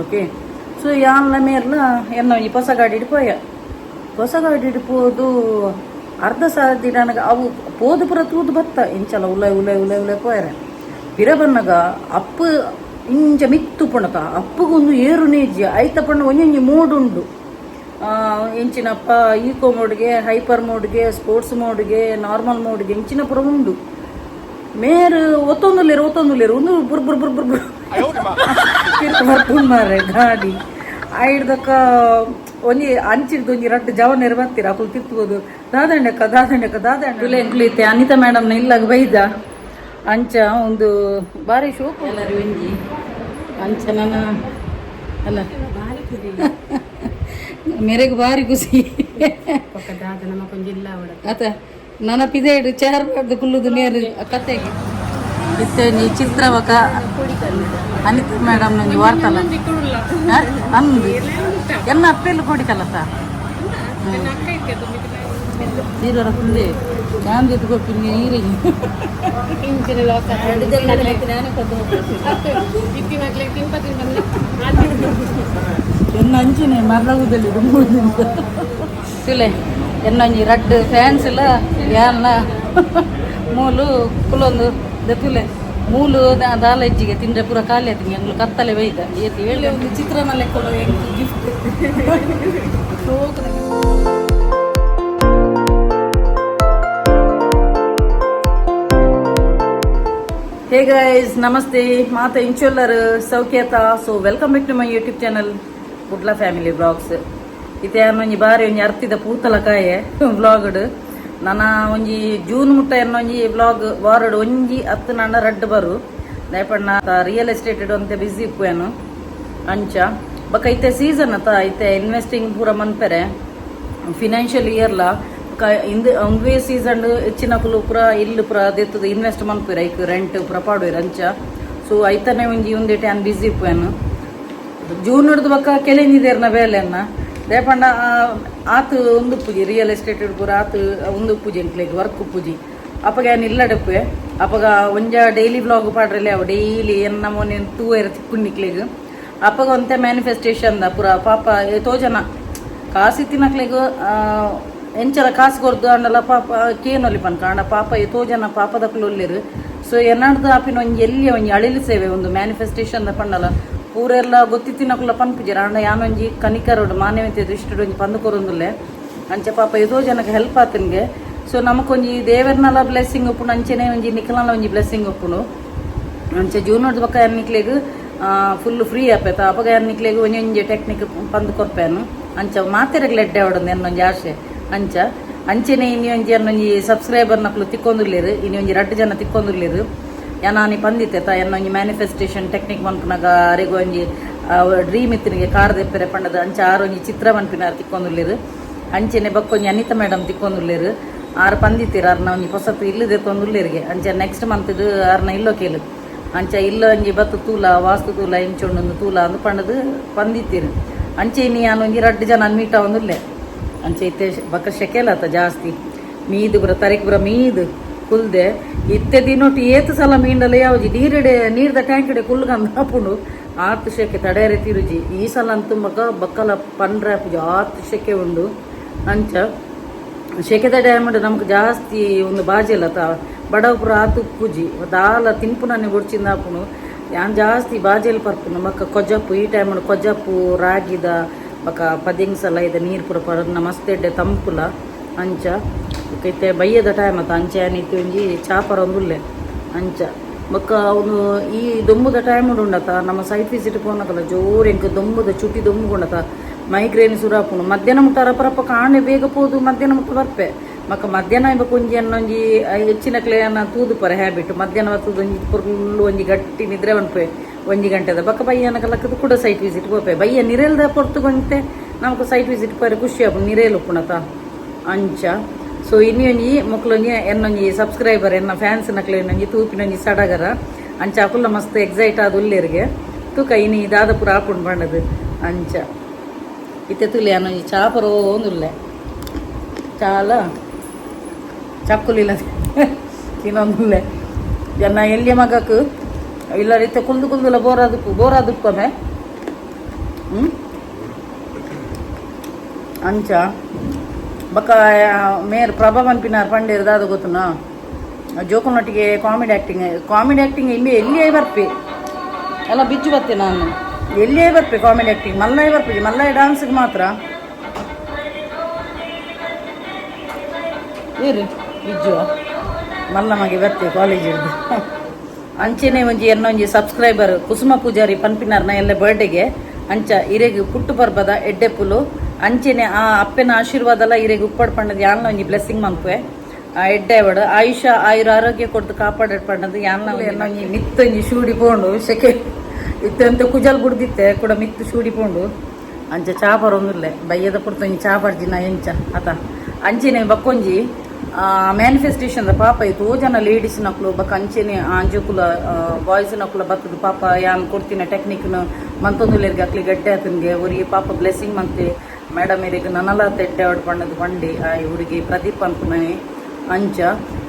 Okay, ಸೊ ಯಾನ್ಲ ಮೇರ್ಲ ಎನ್ನ ಒಂಜಿ ಪೊಸ ಗಾಡಿಡ್ ಪೋಯ. ಪೊಸ ಗಾಡಿಡ್ ಪೋದು ಅರ್ಧ ಸಾದಿ ನನಗೆ ಅವು ಪೋದು ಪೂರ ತೂದು ಬತ್ತ. ಇಂಚಲ ಉಲೈ ಉಲೈ ಉಲೈ ಉಲೈ ಪೋಯರೆ ಪಿರ ಬನ್ನಗ ಅಪ್ಪು ಇಂಚ ಮಿತ್ತು ಪುಣತ ಅಪ್ಪುಗೊಂದು ಏರು ನೇಜಿ ಐತ ಪಣ್ಣ ಒಂಜೊಂಜಿ ಮೋಡ್ ಉಂಡು. ಎಂಚಿನಪ್ಪ, ಈಕೋ ಮೋಡ್ಗೆ, ಹೈಪರ್ ಮೋಡ್ಗೆ, ಸ್ಪೋರ್ಟ್ಸ್ ಮೋಡ್ಗೆ, ನಾರ್ಮಲ್ ಮೋಡ್ಗೆ ಇಂಚಿನ ಪೂರ ಉಂಡು. ಮೇರು ಒತ್ತೊಂದುಲ್ಲೇರು ಒತ್ತೊಂದುಲ್ಲೇರು, ಒಂದು ಬುರ್ ಬುರ್ ಬುರ್ ಬುರ್ ಬುರ್ ಬರ್ಪುಂಡು ಮಾರ್ರೆ ಗಾಡಿ. ಐಡ್ದಕ್ಕ ಒಂಜಿ ಅಂಚಿಡ್ದು ಒಂಜಿ ರಡ್ಡ್ ಜವನೆರ್ ಬತ್ತೀರ. ಅಕುಲು ತಿರ್ತ್ಬೋದು, ದಾದಂಡಕ್ಕ ದಾದಂಡಕ್ಕ ದಾದಂಡ ಎಂಕ್ಲು ಇತ್ತೆ ಅನಿತಾ ಮೇಡಮ್ನ ಇಲ್ಲಾಗ ಬೈದ. ಅಂಚ ಒಂದು ಬಾರಿ ಶೋಕು ಎಲ್ಲರೂ ಒಂಜಿ ಅಂಚ ನನ್ನ ಅಲ್ಲ ಮೇರೆಗ್ ಬಾರಿ ಖುಷಿ. ಅತ ನನ್ನ ಪಿದೇಡು ಚೇರ್ ಪಾಡ್ದು ಕುಲ್ಲುದು ನೇರು ಕತೆಗೆ. ಇತ್ತೆ ಒಂಜಿ ಚಿತ್ರವಕ ಅನಿತಾ ಮೇಡಮ್ ಒಂಜಿ ವಾರ್ತಲ್ಲ ಅಂದು ಎನ್ನ ಅಪ್ಪೆಲ್ಲ ಕೊಡಿಕಲ್ಲತ್ತ ನೀರರ ಕುಲ್ಲೆ ಯಾನ್ ದೆತ್ತು ಕೊರ್ಪಿನ ನೀರಿಗೆ. ಎನ್ನ ಅಂಚಿನೆ ಮರಗುದಲ್ಲಿ ತುಲೆ ಎನ್ನೊಂಜಿ ರಡ್ಡ್ ಫ್ಯಾನ್ಸ್ ಇಲ್ಲ ಯಾನ್ಲ ಮೂಲು ಕುಲೊಂದು ದೆತ್ತುಲೆ. ಮೂಲು ದಾಲ ಇಜ್ಜಿಗೆ ತಿಂದ್ರೆ ಪೂರ ಖಾಲಿ ಆಯ್ತು. ಎಂಗ್ಲು ಕತ್ತಲೆ ಬೈದ ಏತ್ ಹೇಳಿ ಒಂದು ಚಿತ್ರಾನ್ನ ಲೆಕ್ಕೊಳ್ಳೋ ಎಂಕ್ ಗಿಫ್ಟ್. Hey guys, namaste. ಮಾತ ಇಂಚೊಲ್ಲರ್ ಸೌಖ್ಯತ? So welcome back to my YouTube channel Kudla family blogs. ಇತ್ತೆ ಒಂಜಿ ಬಾರಿ ಒಂಜಿ ಅರ್ತಿದ ಪೂತಲ ಕಾಯೆ ವ್ಲಾಗ್ಡ್. ನನ ಒಂಜಿ ಜೂನ್ ಮುಟ್ಟ ಎನ್ನೊಂಜಿ ವ್ಲಾಗ್ ವಾರಡ್ ಒಂಜಿ ಹತ್ತು ನನ್ನ ರಡ್ಡ್ ಬರು. ದಾಯೆಪಂಡ ರಿಯಲ್ ಎಸ್ಟೇಟ್ ಒಂತೆ ಬಿಸಿ ಇಪ್ಪುವೇನು. ಅಂಚ ಬೊಕ ಇತ್ತೆ ಸೀಸನ್ ಅತ್ತ, ಇತ್ತೆ ಇನ್ವೆಸ್ಟಿಂಗ್ ಪೂರ ಮನ್ಪೆರೆ ಫಿನಾನ್ಷಿಯಲ್ ಇಯರ್ಲ. ಬೊಕ ಇಂದು ಒಂದುವೇ ಸೀಸನ್ ಹೆಚ್ಚಿನಕುಲು ಪೂರ ಇಲ್ಲು ಪೂರ ದೆತ್ತದು ಇನ್ವೆಸ್ಟ್ ಮನ್ಪುವೆರ್, ಐಕ್ ರೆಂಟ್ ಪೂರ ಪಾಡುವೆರ್ ಅಂಚ. ಸೊ ಐತನೆ ಒಂಜಿ ಉಂದೆಟ್ ಯಾನ್ ಬಿಸಿ ಇಪ್ಪುವೇನು. ಜೂನ್ ಹಿಡ್ದು ಬೊಕ್ಕ ಕೆಲೆಂಜಿದೇರ್ನ ಬೇಲೆನ್ನ ದಾಯೆಪಂಡ ಆತ್ ಉಂದು ಪೂಜಿ ರಿಯಲ್ ಎಸ್ಟೇಟ್ ಪೂರ ಆತ್ ಉಂದು ಪೂಜೆ ಎಂಕ್ಲೆಗ್ ವರ್ಕ್ ಪೂಜಿ. ಅಪಗ ಯಾನ್ ಇಲ್ಲಡಪ್ಪುವೆ. ಅಪಗ ಒಂಜ ಡೈಲಿ ವ್ಲಾಗ್ ಪಾಡ್ರೆಲೆ ಅವು ಡೈಲಿ ಎನ್ನ ಮೊನ್ನೆ ತೂವೆರ್ ತಿಕ್ಕುಂಡಿಕ್ಲೆಗ್. ಅಪಗ ಒಂತೆ ಮ್ಯಾನಿಫೆಸ್ಟೇಷನ್ the ಪೂರ. ಪಾಪ ಏತೋ ಜನ ಕಾಸು ಇತ್ತಿನಕ್ಲೆಗ್ ಎಂಚಲ ಕಾಸು ಕೊರ್ದು ಅಂಡಲ ಪಾಪ ಕೇನೊಲಿ ಪನ್ಕ. ಆಂಡ ಪಾಪ ಏತೋ ಜನ ಪಾಪದಕುಲು ಉಲ್ಲೆರ್. ಸೊ ಎನ್ನಡ್ದು ಆಪಿನ ಒಂಜಿ ಎಲ್ಲಿಯ ಒಂಜಿ ಅಳಿಲು ಸೇವೆ ಒಂದು ಮ್ಯಾನಿಫೆಸ್ಟೇಷನ್ the ಪಂಡಲ ಪೂರೆಲ್ಲ ಗೊತ್ತಿತ್ತಿನಕುಲ ಪನ್ಪುಜೆರ್. ಆಂಡ ಯಾನೊಂಜಿ ಕನಿಕರೋಡು ಮಾನವೀಯತೆ ದೃಷ್ಟಿಡ್ ಒಂಜಿ ಪಂದ್ ಕೊರೊಂದುಲ್ಲೆ. ಅಂಚ ಪಾಪ ಏತೋ ಜನಕ್ಕೆ ಹೆಲ್ಪ್ ಆತನ್ಗೆ. ಸೊ ನಮಕೊಂಜಿ ದೇವೆರ್ನಲ ಬ್ಲೆಸ್ಸಿಂಗ್ ಉಪ್ಪುಂಡು, ಅಂಚೆನೆ ಒಂಜಿ ನಿಕಲ್ನಲ ಒಂಜಿ ಬ್ಲೆಸ್ಸಿಂಗ್ ಉಪ್ಪುಂಡು. ಅಂಚ ಜೂನೋಡ್ದು ಬೊಕ್ಕ ಯಾನ್ ನಿಕ್ಲೆಗ್ ಫುಲ್ ಫ್ರೀ ಆಪೆತ. ಅಪಗ ಯಾನ್ ನಿಕ್ಲೆಗ್ ಒಂಜೊಂಜಿ ಟೆಕ್ನಿಕ್ ಪಂದ್ ಕೊರ್ಪೇನು. ಅಂಚ ಮಾತೆರೆಗ್ಲ ಎಡ್ಡೆ ಆವೊಡೊಂದು ಎನ್ನೊಂಜಿ ಆಶೆ. ಅಂಚ ಅಂಚೆನೆ ಇನಿ ಒಂಜಿ ಎನ್ನೊಂಜಿ ಸಬ್ಸ್ಕ್ರೈಬರ್ ನಕುಲು ತಿಕ್ಕೊಂದುಲ್ಲೆರ್. ಇನಿ ಒಂಜಿ ರಡ್ಡ್ ಜನ ತಿಕ್ಕೊಂದುಲ್ಲೆರ್. ಯಾನ್ ಪಂದಿತ್ತೆ ತ ಎನ್ನೊಂಜಿ ಮ್ಯಾನಿಫೆಸ್ಟೇಷನ್ ಟೆಕ್ನಿಕ್ ಮನ್ಪುನಗ ಅರೆಗ್ ಒಂಜಿ ಡ್ರೀಮ್ ಇತ್ತಿನಿಗೆ ಕಾರ್ ದೆಪ್ಪೆರೆ ಪಂಡದ. ಅಂಚ ಆರ್ ಒಂಜಿ ಚಿತ್ರ ಮನ್ಪಿನಾರ್ ತಿಕ್ಕೊಂದುಲ್ಲೆರ್. ಅಂಚೆನೆ ಬೊಕ್ಕೊಂಜಿ ಅನಿತಾ ಮೇಡಮ್ ತಿಕ್ಕೊಂದುಲ್ಲೆರ್. ಆರ್ ಪಂದಿತ್ತೀರ್, ಆರ್ನ ಒಂಜಿ ಪೊಸತ್ತು ಇಲ್ಲು ದೆತ್ತೊಂದುಲ್ಲೆರ್ಗೆ. ಅಂಚ ನೆಕ್ಸ್ಟ್ ಮಂತ್ ಆರ್ನ ಇಲ್ಲೋ ಕೇಳು. ಅಂಚ ಇಲ್ಲ ಒಂಜಿ ಬತ್ತು ತೂಲ, ವಾಸ್ತು ತೂಲ, ಇಂಚೊಂಡು ತೂಲ ಅಂದ್ ಪಂಡದು ಪಂದಿತ್ತೀರ್. ಅಂಚೆ ಇನಿ ಯಾನ್ ಒಂಜಿ ರಡ್ಡ್ ಜನ ಮೀಟ್ ಆವೊಂದುಲ್ಲೆ. ಅಂಚ ಇತ್ತೆ ಬೊಕ್ಕ ಶೆಕೆಲತ ಜಾಸ್ತಿ ಮೀದು ಪೂರ ತರೆಕ್ ಪೂರ ಮೀದು ಕುಲ್ದೆ. ಇತ್ತೆ ದಿನೊಟ್ಟು ಏತ್ ಸಲ ಮೀಂಡಲ ಯಾವ್ಜಿ ನೀರಿಡೆ ನೀರ್ದ ಟ್ಯಾಂಕ್ ಇಡೆ ಕುಲ್ಲುಗಂದ ಆಪುಂಡು. ಆತ್ ಶೆಕೆ ತಡೆಯರೆ ತಿರುಜಿ. ಈ ಸಲ ಅಂತೂ ಮಗ ಬಕ್ಕಲ ಪಂಡ್ರೆ ಆಪುಜಿ, ಆತ್ ಶೆಕೆ ಉಂಡು. ಅಂಚ ಶೆಕೆದ ಟೈಮ್ ನಮಕ್ ಜಾಸ್ತಿ ಒಂದು ಬಾಜೆಲ್ಲ ತ ಬಡವ ಪೂರ ಆತ್ ಉಪ್ಪುಜಿ. ದಾಲ ತಿನ್ಪುನನೆ ಬೊಡ್ಚಿಂದ ಆಪುಂಡು. ಯಾನ್ ಜಾಸ್ತಿ ಬಾಜೆಲ್ ಪರ್ಪುನು. ಬೊಕ್ಕ ಕೊಜಪ್ಪು ಈ ಟೈಮ್ ಕೊಜಪ್ಪು ರಾಗಿದ ಬೊಕ್ಕ ಪದಿಂಗ್ಸಲ ಇದೆ ನೀರು ಪೂರ ಪರ್ನ ಮಸ್ತ್ ಎಡ್ಡೆ ತಂಪುಲ. ಅಂಚ ಬೊಕ್ಕ ಇತ್ತೆ ಬಯ್ಯದ ಟೈಮ್ ಅತ್ತ, ಅಂಚ ಯಾನ್ ಇತ್ತೆ ಒಂಜಿ ಚಾಪರ ಉಲ್ಲೆ. ಅಂಚ ಬೊಕ್ಕ ಅವನು ಈ ದೊಂಬುದ ಟೈಮ್ ಉಂಡತ, ನಮ್ಮ ಸೈಟ್ ವಿಸಿಟ್ ಪೋನಕಲ್ಲ ಜೋರು ಎಂಕ್ ದೊಂಬುದ ಚುಟಿ ದೊಂಬುಗುಂಡತ ಮೈಗ್ರೇನ್ ಸುರು ಆಪುಂಡು. ಮಧ್ಯಾಹ್ನ ಮುಟ್ಟ ರಪ್ಪ ಕಾಣೆ ಬೇಗ ಪೋದು ಮಧ್ಯಾಹ್ನ ಮುಟ್ಟ ಬರ್ಪೆ. ಬೊಕ್ಕ ಮಧ್ಯಾಹ್ನ ಬೊಕ್ಕ ಒಂಜಿ ಒಂಜಿ ಹೆಚ್ಚಿನಕ್ಲೆ ತೂದು ಪರ ಹ್ಯಾಬಿಟ್. ಮಧ್ಯಾಹ್ನ ಬತ್ತದ ಒಂಜಿ ಪೊರ್ಲು ಒಂಜಿ ಗಟ್ಟಿ ನಿದ್ರೆ ಮನ್ಪೆ ಒಂಜಿ ಗಂಟೆದ. ಬೊಕ್ಕ ಬಯ್ಯನ ಲಕ್ಕದ ಕೂಡ ಸೈಟ್ ವಿಸಿಟ್ ಪೋಪೆ. ಬಯ್ಯ ನಿರೆಲ್ದ ಪೊರ್ತುಗೊಂತೆ ನಮಕ್ ಸೈಟ್ ವಿಸಿಟ್ ಪೋರೆ ಖುಷಿ ಆಪುಂಡು, ನಿರೇಲ್ ಉಪ್ಪುಣತ. ಅಂಚ ಸೊ ಇನಿ ಒಂಜಿ ಮೊಕ್ಲೊಂಜಿ ಎನ್ನೊಂಜಿ ಸಬ್ಸ್ಕ್ರೈಬರ್ ಎನ್ನ ಫ್ಯಾನ್ಸ್ ನಕ್ಲೆ ಒಂಜಿ ತೂಪಿನೊಂಜಿ ಸಡಗರ. ಅಂಚ ಅಕುಲ್ಲ ಮಸ್ತ್ ಎಕ್ಸೈಟ್ ಆದ್ ಉಲ್ಲೆರ್ಗೆ. ತೂಕ ಇನಿ ದಾದ ಪೂರ ಆಪುಂಡು ಪಂಡದು. ಅಂಚ ಇತ್ತೆ ತುಲೆ ಯಾನೊಂಜಿ ಚಾಪರ ಒಂದುಲ್ಲೆ. ಚಾಲ ಚಕ್ಕುಲಿಲ್ಲ ತಿನ್ನೊಂದುಲ್ಲೆ. ಎನ್ನ ಎಲ್ಲಿಯ ಮಗಕ್ ಇಲ್ಲ ಇತ್ತೆ ಕುಲ್ದು ಕುಲ್ದುಲ ಬೋರಾದುಪ್ಪು ಬೋರಾದುಪ್ಪಮೆ. ಅಂಚ ಬೊಕ್ಕ ಮೇರ್ ಪ್ರಭಾ ಪನ್ಪಿನಾರ್ ಪಂಡೇರ್ ದಾದ ಗೊತ್ತುನಾ ಜೋಕುಲ್ನೊಟ್ಟಿಗೆ comedy acting comedy acting ಇಲ್ಲಿ ಎಲ್ಲಿಯೇ ಬರ್ಪೆ ಎಲ್ಲ ಬಿಚ್ಚು ಬತ್ತೆ ನಾನು ಎಲ್ಲಿಯೇ ಬರ್ಪೆ ಕಾಮಿಡಿ ಆ್ಯಕ್ಟಿಂಗ್ ಮಲ್ಲಯ್ಯ ಬರ್ಪೆ ಮಲ್ಲಯ್ಯ ಡಾನ್ಸ್ಗೆ ಮಾತ್ರ ಇರು ಬಿಜ್ಜು ಮಲ್ಲ ಮಗೆ ಬರ್ತೆ ಕಾಲೇಜ್ ಇರ್ದು ಅಂಚೆನೆ ಒಂಜಿ ಎನ್ನೊಂಜಿ ಸಬ್ಸ್ಕ್ರೈಬರ್ ಕುಸುಮ ಪೂಜಾರಿ ಪನ್ಪಿನಾರ್ನ ಎಲ್ಲ ಬರ್ಡೇಗೆ ಅಂಚ ಇರೆಗ್ ಪುಟ್ಟು ಪರ್ಬದ ಎಡ್ಡೆಪುಲು ಅಂಚೆನೆ ಆ ಅಪ್ಪೆನ ಆಶೀರ್ವಾದಲ ಇರೆಗ್ ಉಪ್ಪಡ್ ಪಂಡದ ಯಾನ್ಲ ಒಂಜಿ ಬ್ಲೆಸ್ಸಿಂಗ್ ಮನ್ಪುವೆ ಆ ಎಡ್ಡೆ ಅವಡು ಆಯುಷ ಆಯುರ ಆರೋಗ್ಯ ಕೊಡ್ದು ಕಾಪಾಡ ಪಂಡದು ಯಾನ್ಲ ಎನ್ನೊಂಜಿ ಮಿತ್ತೊಂಜಿ ಶೂಡಿ ಪೋಂಡು ಸೆಕೆ ಇತ್ತಂತ ಕುಜಲ್ ಬುಡ್ದಿತ್ತೆ ಕೂಡ ಮಿತ್ತು ಶೂಡಿ ಪೋಂಡು ಅಂಚ ಚಾ ಬರೋಂದಿಲ್ಲ ಬಯ್ಯದ ಪುರ್ತೊಂಜಿ ಚಾ ಬರ್ಜಿನ ಎಂಚ ಆತ ಅಂಚೆನೆ ಬಕ್ಕೊಂಜಿ ಮ್ಯಾನಿಫೆಸ್ಟೇಷನ್ ಪಾಪ ಇತ್ತು ಜನ ಲೇಡೀಸ್ ನಕ್ಲು ಬೊಕ್ಕ ಅಂಚೆನೆ ಆಂಜೋಕುಲ ಬಾಯ್ಸ್ ನಕುಲ ಬತ್ತದ ಪಾಪ ಯಾನ್ ಕೊಡ್ತಿನ ಟೆಕ್ನಿಕ್ನು ಮಂತೊಂದುಲ್ಲೆರ್ಗೆ ಅಕ್ಲಿ ಗಡ್ಡೆ ಆತನ್ಗೆ ಅವರಿಗೆ ಪಾಪ ಬ್ಲೆಸ್ಸಿಂಗ್ ಮಂತೆ ಮೇಡಮ್ ಇರೆಗ್ ನನಲ ತೆಡ್ಡೆ ಅವಡ್ ಪಣ್ಣದ ಬಂಡಿ ಆ ಹುಡುಗಿ ಪ್ರದೀಪ್ ಅನ್ಪುನನೆ ಅಂಚ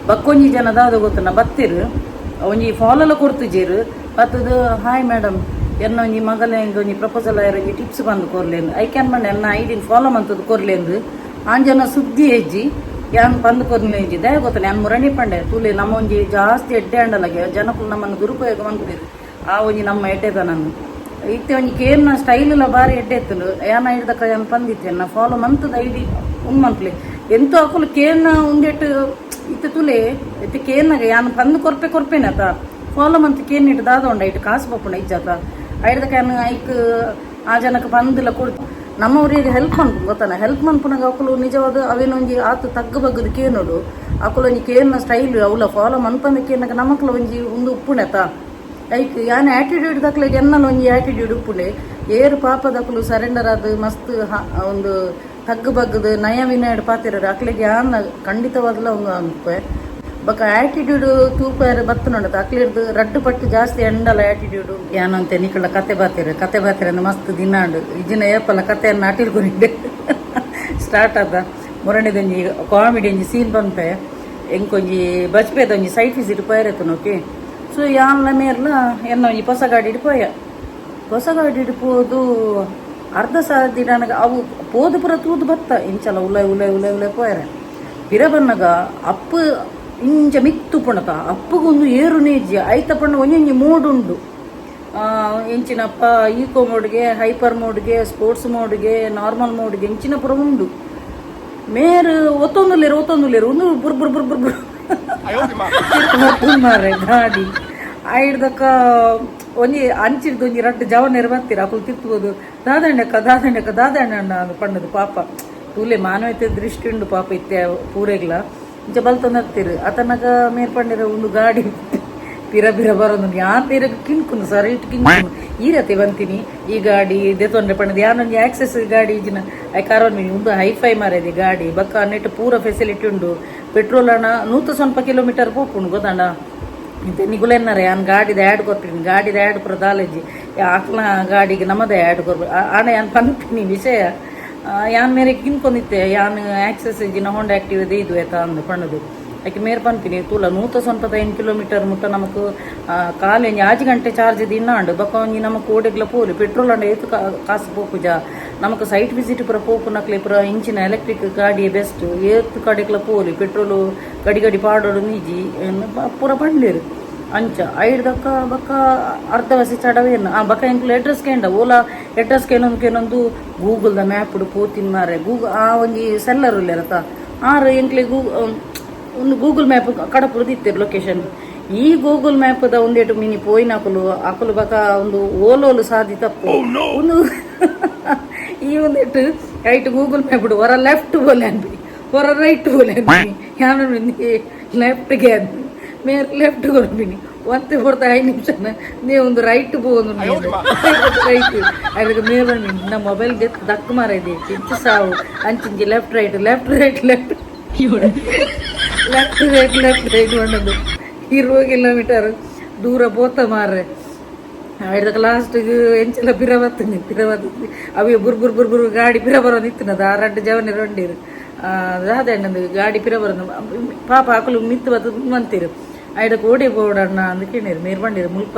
ಬಕ್ಕೊಂಜಿ ಜನ ದಾದ ಗೊತ್ತನ ಬತ್ತಿರು ಒಂಜಿ ಫಾಲೋಲ ಕೊಡ್ತಿಜೇರು ಬತ್ತದು ಹಾಯ್ ಮೇಡಮ್ ಎನ್ನ ಒಂಜಿ ಮಗಲ ಎಂಗ್ ಒಂಜಿ ಪ್ರಪೋಸಲ್ ಆಯರ್ ಒಂಜಿ ಟಿಪ್ಸ್ ಬಂದು ಕೊರ್ಲೇಂದು I can ಮಂಡ ಎನ್ನ ಐಡಿನ್ ಫಾಲೋ ಮಂತದ್ದು ಕೊರ್ಲೇಂದು ಆಂಜನ ಸುದ್ದಿ ಹೆಜ್ಜಿ ಯಾನ್ ಬಂದು ಕೊರ್ಲೆ ಹೆಜ್ಜಿ ದಯ ಗೊತ್ತಲ್ಲ ಯಾನ್ ಮುರಣಿ ಪಂಡೆ ತೂಲೆ ನಮ್ಮ ಒಂಜಿ ಜಾಸ್ತಿ ಎಡ್ಡೆ ಅಂಡಲಗೆ ಜನಕುಲು ನಮ್ಮನ್ನು ದುರುಪಯೋಗ ಮನ್ಪುದೇರು ಆ ಒಂಜಿ ನಮ್ಮ ಎಡ್ಡೆತನನ್ನು ಇತ್ತೆ ಒಂಜಿ ಕೇರ್ನ ಸ್ಟೈಲ್ ಎಲ್ಲ ಬಾರಿ ಎಡ್ಡೆ ಇತ್ತು ಯಾನ ಹಿಡ್ದಕ್ಕ ಯಾನ್ ಪಂದಿತ್ತೆ ನಾ ಫಾಲೋ ಮಂತದ ಐಡಿ ಉಂಡು ಮನ್ಪುಲೆ ಎಂತ ಅಕುಲು ಕೇರ್ನ ಉಂದೆಟ್ಟು ಇತ್ತೆ ತುಲೆ ಇತ್ತೆ ಕೇರ್ನಾಗ ಯಾನ್ ಪಂದು ಕೊರ್ಪೆ ಕೊರ್ಪೇನತ ಫಾಲೋ ಮಂತ್ ಕೇನ್ ಇಟ್ಟು ದಾದ ಉಂಡ ಇಟ್ಟು ಕಾಸು ಪಪ್ಪುಂಡ ಇಜ್ಜಾತ ಐಡ್ದಕ್ಕ ಯಾನ್ ಐಕ್ ಆ ಜನಕ್ಕೆ ಪಂದಿಲ್ಲ ಕೊಡ್ತು ನಮ್ಮವರಿಗೆ ಹೆಲ್ಪ್ ಮನ್ಪು ಗೊತ್ತಾನ ಹೆಲ್ಪ್ ಮನ್ಪುನಾಗ ಅಕುಲು ನಿಜವಾದ ಅವೇನೊಂಜಿ ಆತು ತಗ್ಗು ಬಗ್ಗದ ಕೇನೋಡು ಅಕುಲು ಒಂಜಿ ಕೇರ್ನ ಸ್ಟೈಲ್ ಅವಲ ಫಾಲೋ ಮನ್ಪಂದ ಕೇನಾಗ ನಮಕ್ಲ ಒಂಜಿ ಒಂದು ಉಪ್ಪುಣೆತ ಐಕ್ ಯಾನ್ ಆಟಿಟ್ಯೂಡ್ ದಕ್ಲೆಗ್ ಎನ್ನಲ ಒಂಜಿ ಆಟಿಟ್ಯೂಡ್ ಉಪ್ಪುಂಡೆ ಏರು ಪಾಪದಕುಲು ಸರೆಂಡರ್ ಆದ್ ಮಸ್ತ್ ಒಂದು ತಗ್ಗು ಬಗ್ಗದ ನಯ ವಿನಯಡ್ ಪಾತೆರರು ಅಕ್ಲೆಗ್ ಯಾನ್ ಖಂಡಿತವಾದ್ಲ ಒಂದು ಅನ್ಪೆ ಬೊಕ ಆಟಿಟ್ಯೂಡ್ ತೂಪಾರ ಬತ್ತುಂಡ ಅಕ್ಲೆರ್ದ್ ರಡ್ಡು ಪಟ್ಟು ಜಾಸ್ತಿ ಎಂಡಲ ಆಟಿಟ್ಯೂಡ್ ಯಾನಂತೆ ನಿಕುಲ ಕತೆ ಬಾತೆರ್ ಕತೆ ಬಾತೆರ್ ಮಸ್ತ್ ದಿನಾಂಡು ಇಜ್ಜಿನ ಏಪಲ ಕತೆಯನ್ನು ಅಟಿಲ್ ಕೊರಿಂಡೆ ಸ್ಟಾರ್ಟ್ ಆದ ಮುರಣಿದೊಂಜಿ ಕಾಮಿಡಿ ಒಂಜಿ ಸೀನ್ ಪನ್ಪೆ ಎಂಕೊಂಜಿ ಬಜ್ಪೆದೊಂಜಿ ಸೈಟ್ ವಿಸಿಟ್ ಪೋಯರೆತುನು ಓಕೆ ಸೊ ಯಾನ್ಲ ಮೇರ್ಲ ಎನ್ನ ಒಂಜಿ ಪೊಸ ಗಾಡಿಡ್ ಪೋಯ ಹೊಸ ಗಾಡಿಡ್ ಪೋದು ಅರ್ಧ ಸಾದಿಡ್ ಆನಗ ಅವು ಪೋದು ಪೂರ ತೂದು ಬತ್ತ ಇಂಚಲ ಉಲೈ ಉಲೈ ಉಲೈ ಉಲೈ ಪೋಯರೆ ಪಿರ ಬನ್ನಗ ಅಪ್ಪು ಇಂಚ ಮಿತ್ತು ಪುಣತ ಅಪ್ಪುಗೊಂದು ಏರು ನೇಜಿ ಐತ ಪಂಡ ಒಂಜೊಂಜಿ ಮೋಡ್ ಉಂಡು ಎಂಚಿನಪ್ಪ ಈಕೋ ಮೋಡ್ಗೆ ಹೈಪರ್ ಮೋಡ್ಗೆ ಸ್ಪೋರ್ಟ್ಸ್ ಮೋಡ್ಗೆ ನಾರ್ಮಲ್ ಮೋಡ್ಗೆ ಎಂಚಿನ ಪೂರ ಉಂಡು ಮೇರು ಒತ್ತೊಂದುಲ್ಲೇರು ಒತ್ತೊಂದುಲ್ಲೇರು ಒಂದು ಬುರ್ ಬುರ್ ಬುರ್ ಬುರ್ ಬುರ್ ಮಾರ್ರೆ ಗಾಡಿ ಐಡ್ದಕ್ಕ ಒಂಜಿ ಅಂಚಿಡ್ದು ಒಂಜಿ ರಡ್ಡ್ ಜವನೆರ್ ಬತ್ತೀರ ಅಕುಲು ತಿರ್ತುಬೋದು ದಾದಣ್ಣಕ್ಕ ದಾದಣ್ಣಕ್ಕ ದಾದಣ್ಣ ಅಂದ್ ಪಂಡದು ಪಾಪ ತೂಲೆ ಮಾನವೀಯತೆ ದೃಷ್ಟಿ ಉಂಡು ಪಾಪ ಇತ್ತೆ ಪೂರೆಗ್ಲ ಇಂಚ ಬಲ್ತೊಂದು ಹತ್ತಿರು ಅತನಗ ಮೇರ್ ಪಂಡೆರ್ ಉಂದು ಗಾಡಿ ಪಿರ ಪಿರ ಬರೋದು ಯಾನ್ ಪಿರ ಕಿನ್ಕುನು ಸರ್ ಇಟ್ಟು ಕಿನ್ಕುನು ಈ ರತಿ ಬಂತೀನಿ ಈ ಗಾಡಿ ದೆತೊಂಡ್ರೆ ಪಂಡದು ಯಾನೊಂಜಿ ಆಕ್ಸೆಸ್ ಗಾಡಿ ಇಜ್ಜಿನ I ಕಾರೋನ್ ಮಿನಿ ಉಂದು ಹೈಫೈ ಮಾರೇದಿ ಗಾಡಿ ಬೊಕ್ಕ ನೆಟ್ ಪೂರ ಫೆಸಿಲಿಟಿ ಉಂಡು ಪೆಟ್ರೋಲ್ ಅಣ್ಣ 100 ಕಿಲೋಮೀಟರ್ ಪೋಪುಂಡು ಗೊತ್ತಂಡ ಇತ್ತೆ ನಿಗುಲೆನ್ನರೆ ಯಾನ್ ಗಾಡಿದ ಆ್ಯಡ್ ಕೊರ್ಪಿನಿ ಗಾಡಿದ ಆ್ಯಡ್ ಪೂರ ದಾಲೇಜಿ ಆಕ್ಲ ಗಾಡಿಗೆ ನಮ್ಮದೇ ಆ್ಯಡ್ ಕೊರ್ಪು ಆಂಡ ಯಾನ್ ಪನ್ಪಿನಿ ವಿಷಯ ಯಾನ್ ಮೇರೆ ಕಿನ್ಕೊಂಡಿತ್ತೆ ಯಾನ್ ಆಕ್ಸೆಸ್ ಇಜ್ಜಿನ ಹೋಂಡಾ ಆಕ್ಟಿವ್ ಇದು ಆಯ್ತಾ ಅಂದ್ ಪಂಡದು ಐಕೆ ಮೇರ್ ಪನ್ಪಿನಿ ತೂಲ 105 ಕಿಲೋಮೀಟರ್ ಮುಟ್ಟ ನಮಕ್ ಕಾಲಿ ಒಂಜಿ ಆಜಿ ಗಂಟೆ ಚಾರ್ಜ್ ದಿನ್ನಾಂಡು ಬೊಕ್ಕ ಒಂಜಿ ನಮಕ್ ಓಡೆಗ್ಲ ಪೋಲಿ ಪೆಟ್ರೋಲ್ ಅಂಡ ಏತ್ ಕಾಸು ಪೋಪುಜ ನಮಕ್ ಸೈಟ್ ವಿಸಿಟ್ ಪೂರ ಪೋಪುನಕ್ಲೆ ಪೂರ ಇಂಚಿನ ಎಲೆಕ್ಟ್ರಿಕ್ ಗಾಡಿ ಬೆಸ್ಟ್ ಏತ್ ಕಡೆಗ್ಲ ಪೋಲಿ ಪೆಟ್ರೋಲು ಗಡಿ ಗಡಿ ಪಾಡೋಡು ನೀಜಿ ಪೂರ ಪಂಡ್ಲೇರು ಅಂಚ ಐಡ್ದಕ್ಕ ಬೊಕ್ಕ ಅರ್ಧ ವಸಿ ಚಡವೇನು ಆ ಬೊಕ್ಕ ಎಂಕ್ಲು ಅಡ್ರೆಸ್ ಕೇಂಡ ಓಲಾ ಅಡ್ರೆಸ್ ಕೇನೊಂದು ಕೇನೊಂದು ಗೂಗಲ್ದ ಮ್ಯಾಪ್ ಪೋತಿನ್ ಮಾರೆ ಗೂಗಲ್ ಆ ಒಂಜಿ ಸೆಲ್ಲರ್ ಉಲ್ಲೇರತ ಆರು ಎಂಕ್ಲೆ ಒಂದು ಗೂಗಲ್ ಮ್ಯಾಪ್ ಕಡಪುಡ್ದಿತ್ತೆರ್ ಲೊಕೇಶನ್ ಈ ಗೂಗಲ್ ಮ್ಯಾಪ್ ದ ಒಂದೇಟು ಮಿನಿ ಪೋಯಿನಕುಲು ಅಕುಲು ಬೊಕ ಒಂದು ಓಲೋಲು ಸಾದಿ ತಪ್ಪು ಒಂದು ಈ ಒಂದೇಟು right Google map ಹೊರ ಲೆಫ್ಟ್ ಬೋಲೆ ಅನ್ಪಿ ಹೊರ ರೈಟ್ ಬೋಲೆ ಅನ್ಪಿ ಯಾನ್ ಲೆಫ್ಟ್ ಗೆ ಮೇರ್ ಲೆಫ್ಟ್ ಕೊರ್ಪಿನಿ ಒಂತೆ ಪೊರ್ತು 5 ನಿಮಿಷ ನೀವು ಒಂದು ರೈಟ್ ಪೋವೊಂದು ರೈಟ್ ಅದಕ್ಕೆ ಮೇರ್ ಬಂದು ನಮ್ಮ ಮೊಬೈಲ್ ದೆತ್ತ್ ದಕ್ಕು ಮಾರೈದೆ ಇಂಚ ಸಾವು ಅಂಚಿಂಚಿ left right left right left left right left right ಪಂಡೊಂದು 20 kilometre ದೂರ ಪೋತ ಮಾರ್ರೆ ಐಡ್ದಕ್ಕೆ ಲಾಸ್ಟಿಗೆ ಎಂಚಲ ಪಿರ ಬತ್ತುಂಡು ಪಿರ ಬತ್ತುಂಡು ಅವೆ ಬುರ್ ಬುರ್ ಬುರ್ ಬುರ್ ಗಾಡಿ ಪಿರ ಬರೋದು ಇತ್ತಿನದ ಆ ರಡ್ಡ್ ಜವನೆರ್ ಬಂಡೀರು ದಾದ ಗಾಡಿ ಪಿರ ಬರೋದು ಪಾಪ ಅಕುಲು ಮಿತ್ತು ಬತ್ತು ಮಂತೀರು ಐಡಕ್ಕೆ ಓಡಿ ಪೋವಡಣ್ಣ ಅಂದ್ ಕೇಂಡೇರು ಮೇರ್ ಪಂಡೇರು ಮುಲ್ಪ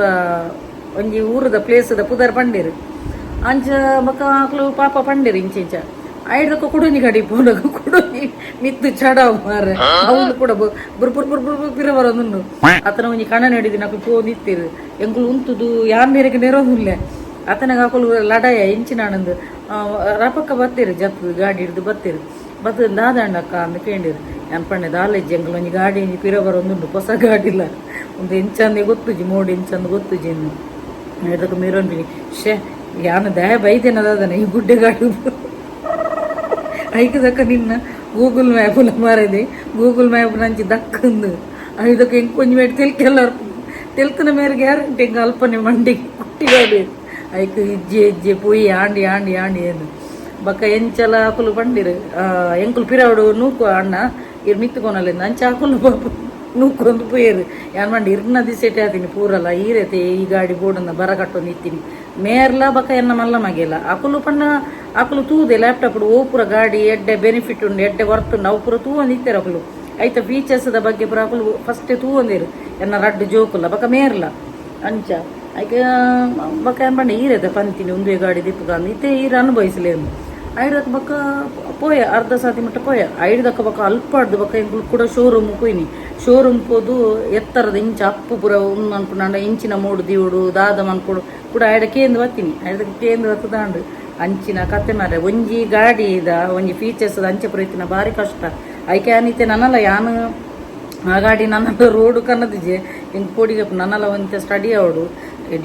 ಒಂಜಿ ಊರುದ ಪ್ಲೇಸ್ದ ಪುದರ್ ಪಂಡೇರು ಅಂಚ ಬೊಕ್ಕ ಅಕ್ಲು ಪಾಪ ಪಂಡೆರ್ ಇಂಚ ಇಂಚ ಐಡ್ದಕ್ಕ ಕುಡೊಂಜಿ ಗಾಡಿ ಪೋನಗ ಕುಡೊಂಜಿ ಮಿತ್ತು ಚಡಾವ್ ಮಾರ್ರೆ ಅವ್ಲು ಕೂಡ ಬುರ್ ಬುರ್ ಬುರ್ ಬುರ್ ಪಿರ ಬರೋದುಂಡು ಅತನ ಒಂಜಿ ಕಣ ನಡಿದಿನ ಅಕ್ಲು ಪೋಂದಿತ್ತೆರ್ ಎಂಕುಲು ಉಂತುದು ಯಾನ್ ಮೇರೆಗೆ ನೆರೊಂದುಲ್ಲೆ ಅತನಗ ಅಕುಲು ಲಡಾಯ ಇಂಚಿನಾನಂದು ರಪಕ್ಕ ಬತ್ತೆರ್ ಜತ್ತು ಗಾಡಿ ಹಿಡ್ದು ಬತ್ತೆರ್ ಬತ್ತು ದಾದಾಂಡಕ್ಕ ಅಂದ್ ಕೇಂಡಿರು ಯಾನ್ ಪಂಡೆ ದಾಲ ಇಜ್ಜಿ ಎಂಕುಲು ಒಂಜಿ ಗಾಡಿ ಒಂಜಿ ಪಿರ ಬರೋದುಂಡು ಪೊಸ ಗಾಡಿಲ ಒಂದು ಎಂಚಂದೆ ಗೊತ್ತುಜಿ ಮೋಡಿ ಎಂಚಂದು ಗೊತ್ತುಜಿ ಇನ್ನು ಐದಕ್ಕೆ ಮೀರೊಂದಿನಿ ಶೇ ಯಾನ್ ದಯ ಬೈದೇನ ದಾದನ ಈ ಗುಡ್ಡೆ ಗಾಡಿ ಐಕ್ ದಕ್ಕ ನಿನ್ನ ಗೂಗಲ್ ಮ್ಯಾಪ್ ಮಾರದೆ ಗೂಗಲ್ ಮ್ಯಾಪ್ ನಂಚಿ ದಕ್ಕಂದು ಐದಕ್ಕೆ ಎಂಕ್ ಒಂಜಿ ಮೇಟ್ ತೆಲ್ಕೆಲ್ಲ ತೆಲ್ತನ ಮೇರೆ ಗ್ಯಾರಂಟಿ ಎಂಕ್ ಅಲ್ಪನೆ ಮಂಡಿ ಕುಟ್ಟಿಗಾಡಿ ಐಕ್ ಇಜ್ಜೆ ಇಜ್ಜೆ ಪೋಯಿ ಆಂಡಿ ಆಂಡಿ ಆಂಡಿ ಏನು ಬೊಕ್ಕ ಎಂಚಲ ಅಕುಲು ಪಂಡಿರು ಎಂಕುಲು ಪಿರವಡು ನೂಕು ಅಣ್ಣ ಇರ್ ಮಿತ್ತುಕೊನಲ್ಲಿಂದ ಅಂಚ ಅಕುಲು ಪಾಪ ನೂಕೊಂದು ಪೋಯೆರ್ ಯಾನ್ ಪಂಡ ಇರ್ನ ದಿಸೆಟೆ ಆತೀನಿ ಪೂರಲ ಈರೆತೆ ಈ ಗಾಡಿ ಬೋಡಂದ ಬರ ಕಟ್ಟೊಂದು ಇತ್ತೀನಿ ಮೇರ್ಲ ಬೊಕ್ಕ ಎನ್ನ ಮಲ್ಲ ಮಗೆಲ ಅಕುಲು ಪಂಡ ಅಕುಲು ತೂದೆ ಲ್ಯಾಪ್ಟಾಪ್ ಓ ಪೂರ ಗಾಡಿ ಎಡ್ಡೆ ಬೆನಿಫಿಟ್ ಉಂಡು ಎಡ್ಡೆ ವರ್ತ್ ಉಂಡು ಅವು ಪೂರ ತೂವೊಂದು ಇತ್ತೆರ್ ಅಕುಲು ಐತ ಫೀಚರ್ಸ್ ದ ಬಗ್ಗೆ ಪೂರ ಅಕುಲು ಫಸ್ಟ್ ತೂವೊಂದಿರು ಎನ್ನ ರಡ್ಡ್ ಜೋಕುಲ ಬೊಕ್ಕ ಮೇರ್ಲ ಅಂಚ ಐಕ್ ಬೊಕ್ಕ ಯಾನ್ ಪಂಡ ಈರೆದ ಪಂತಿನಿ ಉಂದುವೆ ಗಾಡಿ ದಿಪ್ಪುಗ ಅಂದ್ ಇತ್ತೆ ಈರ್ ಅನುಭವಿಸಲೇನು ಐಡ್ದಕ್ಕ ಬೊಕ್ಕ ಪೋಯ ಅರ್ಧ ಸಾತಿ ಮುಟ್ಟ ಪೋಯ ಐಡ್ದಕ್ಕ ಬೊಕ್ಕ ಅಲ್ಪಾಡ್ದು ಬೊಕ್ಕ ಎಂಕುಲು ಕೂಡ ಶೋರೂಮ್ ಪೋಯಿನಿ ಶೋರೂಮ್ ಪೋದು ಎತ್ತರದ ಇಂಚ ಅಪ್ಪು ಪೂರ ಉಂದು ಅನ್ಪುಂಡ ಇಂಚಿನ ಮೂಡು ದಿವಡು ದಾದ ಮನ್ಪುಡು ಕೂಡ ಐಡ ಕೇಂದ್ ಬತ್ತೀನಿ ಐಡ್ದಕ್ಕ ಕೇಂದ್ ಬತ್ತದಾಂಡು ಅಂಚಿನ ಕತೆ ಮಾರ್ರೆ ಒಂಜಿ ಗಾಡಿ ಇದ ಒಂಜಿ ಫೀಚರ್ಸ್ ಅಂಚೆ ಪೂರ ಇತ್ತಿನ ಬಾರಿ ಕಷ್ಟ ಐಕೆ ಯಾನಿತ್ತೆ ನನಲ ಯಾನ್ ಆ ಗಾಡಿ ನನ್ನ ರೋಡು ಕನ್ನದಿಜೆ ಎಂಕ್ ಪೋಡಿಗೆ ನನಲ ಒಂತೆ ಸ್ಟಡಿ ಅವಡು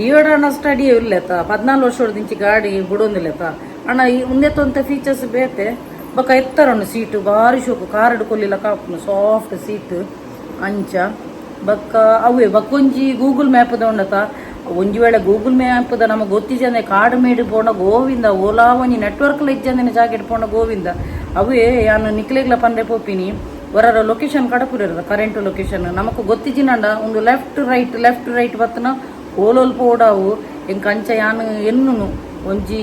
ಡಿಯೋಡಾಣ ಸ್ಟಡಿ ಇಲ್ಲೆತ್ತ 14 ವರ್ಷ ಗಾಡಿ ಬುಡೊಂದಿಲ್ಲೆತ್ತ ಅಣ್ಣ ಈ ಉಂದೆತ್ತೊಂತೆ ಫೀಚರ್ಸ್ ಬೇತೆ ಬೊಕ್ಕ ಎತ್ತರನ್ನು ಸೀಟು ಬಾರಿ ಶೋಕು ಕಾರ್ ಕೊಲ್ಲಿಲ್ಲ ಕಾಪುನು ಸಾಫ್ಟ್ ಸೀಟ್ ಅಂಚ ಬೊಕ್ಕ ಅವೇ ಬೊಕ್ಕೊಂಜಿ ಗೂಗಲ್ ಮ್ಯಾಪ್ ಉಂಡತ ಒಂಜಿ ವೇಳೆ ಗೂಗಲ್ ಮ್ಯಾಪ್ the ನಮಗೆ ಗೊತ್ತಿಜಂದೆ ಕಾಡು ಮೇಡು ಪೋಂಡ ಗೋವಿಂದ ಓಲಾ ಒಂಜಿ ನೆಟ್ವರ್ಕ್ ಇಜ್ಜಂದಿನ ಜಾಕೆಟ್ ಪೋಂಡ ಗೋವಿಂದ ಅವೇ ಯಾನು ನಿಕ್ಲೆಗ್ಲ ಪಂಡೆ ಪೋಪಿನಿ ಹೊರರ ಲೊಕೇಶನ್ ಕಡಪುರಿರದ ಕರೆಂಟ್ ಲೊಕೇಶನ್ ನಮಕ್ ಗೊತ್ತಿಜಿನಂಡ ಒಂದು left right left right ಬತ್ತನ ಓಲೋಲ್ ಪೋಡಾವು ಎಂಕ್ ಅಂಚ ಯಾನು ಎನ್ನುನು ಒಂಜಿ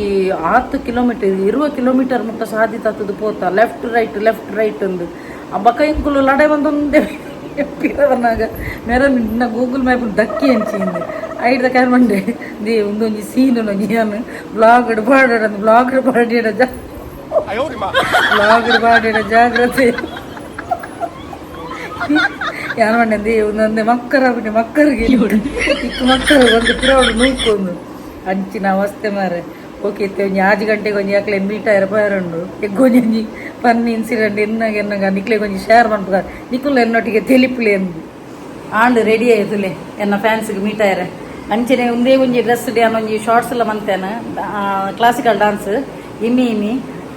6 ಕಿಲೋಮೀಟರ್ 20 ಕಿಲೋಮೀಟರ್ ಮುಟ್ಟ ಸಾದಿ ತತ್ತದು ಪೋತ left right left right ಅಂದು ಆ ಬೊಕ ಎಂಕುಲು ಲಡೆ ಬಂದೊಂದೇ ಪಿರವನಾಗ ಮೇರ ನಿನ್ನ ಗೂಗಲ್ ಮ್ಯಾಪ್ ದಕ್ಕಿ ಅಂಚಿಂದು ಐಡ್ದ ಕಾರ್ ಮಂಡೆ they ಉಂದೊಂಜಿ ಸೀನ್ ಒಂಜಿ ಯಾನ್ ಬ್ಲಾಗ್ ಪಾಡಡ ಬ್ಲಾಗ್ ಪಾಡಿಡ ಬ್ಲಾಗ್ ಪಾಡಿಡ ಜಾಗ್ರತೆ ಯಾನ್ ಮಂಡೆ ಉಂದೊಂದೆ ಮಕ್ಕರ ಬಿಟ್ಟೆ ಮಕ್ಕರಿಗೆ ಇಕ್ಕು ಮಕ್ಕರು ಒಂದು ಪಿರವಡು ನೂಕೊಂದು ಅಂಚಿನ ಅವಸ್ಥೆ ಮಾರೆ ಓಕೆ ಇತ್ತೆ ಒಂಜಿ 6 ಗಂಟೆಗೆ ಒಂಜಿ ಅಕ್ಲೆ ಮೀಟ್ ಆಯರ ಪೋಯರುಂಡು ಎಗ್ಗೊಂಜಿ ಫನ್ ಇನ್ಸಿಡೆಂಟ್ ಎನ್ನಾಗ ಎನ್ನಾಗ ನಿಕ್ಲೆಗ್ ಒಂಜಿ ಶೇರ್ ಮನ್ಪುಗ ನಿಕುಲು ಎನ್ನೊಟ್ಟಿಗೆ ತೆಲಿಪುಲೆ ಎಂದು ಆಂಡ್ ರೆಡಿ ಆಯ್ತುಲೆ ಎನ್ನ ಫ್ಯಾನ್ಸ್ಗೆ ಮೀಟ್ ಆಯರೆ ಅಂಚನೆ ಒಂದೇ ಒಂಜಿ ಡ್ರೆಸ್ ಯಾನ್ ಒಂಜಿ ಶಾರ್ಟ್ಸ್ ಎಲ್ಲ ಮಂತೇನ ಕ್ಲಾಸಿಕಲ್ ಡಾನ್ಸ್ ಇಮ್ಮಿ ಇಮ್ಮಿ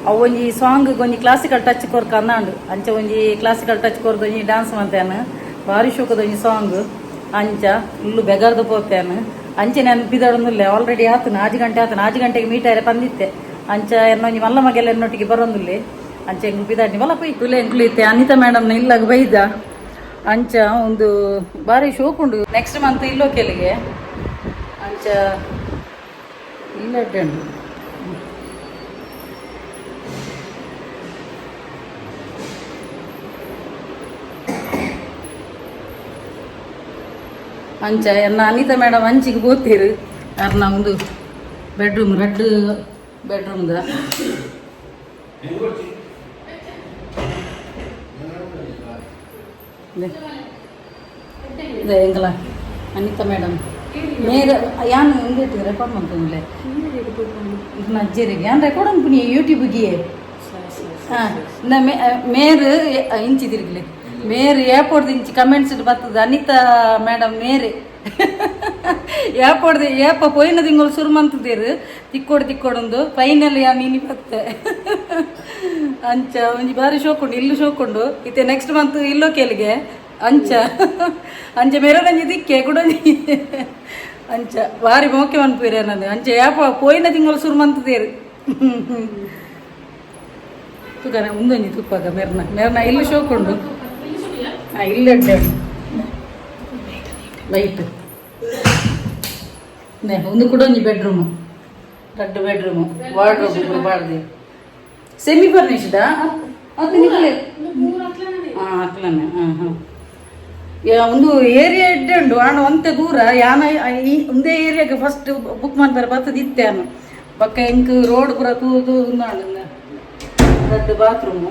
ಅವು ಒಂಜಿ ಸಾಂಗ್ ಒಂಜಿ ಕ್ಲಾಸಿಕಲ್ ಟಚ್ ಕೊರ್ಕ ಅಂದಾಂಡು ಅಂಚ ಒಂಜಿ ಕ್ಲಾಸಿಕಲ್ ಟಚ್ ಕೊರ್ದು ಒಂಜಿ ಡಾನ್ಸ್ ಮಂತೇನ ಭಾರಿ ಶೋಕದ ಒಂಜಿ ಸಾಂಗ್ ಅಂಚ ಫುಲ್ಲು ಬೆಗರ್ದು ಪೋತೇನು ಅಂಚನೆ ಪಿದಡೊಂದುಲ್ಲೆ ಆಲ್ರೆಡಿ ಆತನ 6 ಗಂಟೆ ಆತನ 6 ಗಂಟೆಗೆ ಮೀಟ್ ಆಯರೆ ಪಂದಿತ್ತೆ ಅಂಚ ಎನ್ನೊಂಜಿ ಮಲ್ಲ ಮಗೆಲ್ಲ ಎನ್ನೊಟ್ಟಿಗೆ ಬರೋಂದುಲ್ಲೆ ಅಂಚ ಎಂಕ್ಲು ಪಿದಾಡ್ನಿ ಮಲ್ಲ ಪೋಯ್ ತುಲೆ ಎಂಕ್ಲು ಇತ್ತೆ ಅನಿತಾ ಮೇಡಮ್ನ ಇಲ್ಲಾಗ ಬೈದ ಅಂಚ ಒಂದು ಬಾರಿ ಶೋಕ್ ಉಂಡು ನೆಕ್ಸ್ಟ್ ಮಂತ್ ಇಲ್ಲೋ ಕೆಲಿಗೆ ಅಂಚ ಇಲ್ಲ ಉಂಡು ಅಂಚ ಎನ್ನ ಅನಿತಾ ಮೇಡಮ್ ಅಂಚಿಗೆ ಪೋತೀರು ಅರ್ನ ಒಂದು ಬೆಡ್ರೂಮ್ ರೆಡ್ ಬೆಡ್ರೂಮ್ದ ಇದೆ ಎಂಕಲ ಅನಿತಾ ಮೇಡಮ್ ಮೇರೆ ಯಾನ್ ಉಂದೆಟ್ ರೆಕಾರ್ಡ್ ಮಂತೊಂದುಲ್ಲೆ ಇರ್ನ ಅಜ್ಜೆರಿಗೆ ಯಾನ್ ರೆಕಾರ್ಡ್ ಅನ್ಪುನಿ ಯೂಟ್ಯೂಬ್ಗೆ ಹಾಂ ಮೇರು ಇಂಚಿ ತಿರುಗಲೆ ಮೇರು ಏಪೋಡ್ದು ಇಂಚಿ ಕಮೆಂಟ್ಸ್ ಬರ್ತದೆ ಅನಿತಾ ಮೇಡಮ್ ಮೇರೆ ಏಪೋಡ್ದು ಏಪ ಪೋಯಿನ ತಿಂಗಳು ಶುರು ಮಂತದೇರು ತಿಕ್ಕೋಡು ತಿಕ್ಕೋಡೊಂದು ಫೈನಲ್ ಯಾನ್ ಇನಿ ಬತ್ತೆ ಅಂಚ ಒಂಜಿ ಬಾರಿ ಶೋಕುಂಡು ಇಲ್ಲು ಶೋಕುಂಡು ಇತ್ತೆ ನೆಕ್ಸ್ಟ್ ಮಂತ್ ಇಲ್ಲೋ ಕೇಳಿಗೆ ಅಂಚ ಅಂಚ ಮೇರೊಂಜಿ ದಿಕ್ಕೆ ಕುಡೊಂಜಿ ಅಂಚ ಬಾರಿ ಮೋಕೆ ಮನ್ಪುರೆ ನಂದು ಅಂಚ ಏಪ ಪೋಯಿನ ತಿಂಗಳು ಶುರು ಮಂತದೇರು ತುಕನೆ ಉಂದೊಂಜಿ ತುಪ್ಪಾಗ ಮೆರ್ನ ಮೆರ್ನ ಇಲ್ಲಿ ಶೋಕುಂಡು ಇಲ್ಲ ಲೈಟ್ ಒಂದು ಕೂಡ ಒಂಜಿ ಬೆಡ್ರೂಮ್ ದೊಡ್ಡ ಬೆಡ್ರೂಮ್ ವಾರ್ಡ್ರೋಬ್ ಪೂರ ಪಾಡ್ದು ಸೆಮಿ ಫರ್ನಿಶ್ಡ್ ಅದು ನಿಕ್ಲೆ ಹಾಂ ಅಕ್ಲನೆ ಹಾಂ ಹಾಂ ಒಂದು ಏರಿಯಾ ಎಡ್ಡೆ ಉಂಡು ಆಂಡ ಒಂತೆ ದೂರ ಯಾನ ಈ ಒಂದೇ ಏರಿಯಾಗೆ ಫಸ್ಟ್ ಬುಕ್ ಮನ್ಪೆರೆ ಬತ್ತದ ಇತ್ತೆ ಯಾನು ಪಕ್ಕ ಎಂಕ್ ರೋಡ್ ಪೂರ ತೂದು ಉಂದಾಂಡು. ರಡ್ಡ್ ಬಾತ್ರೂಮು.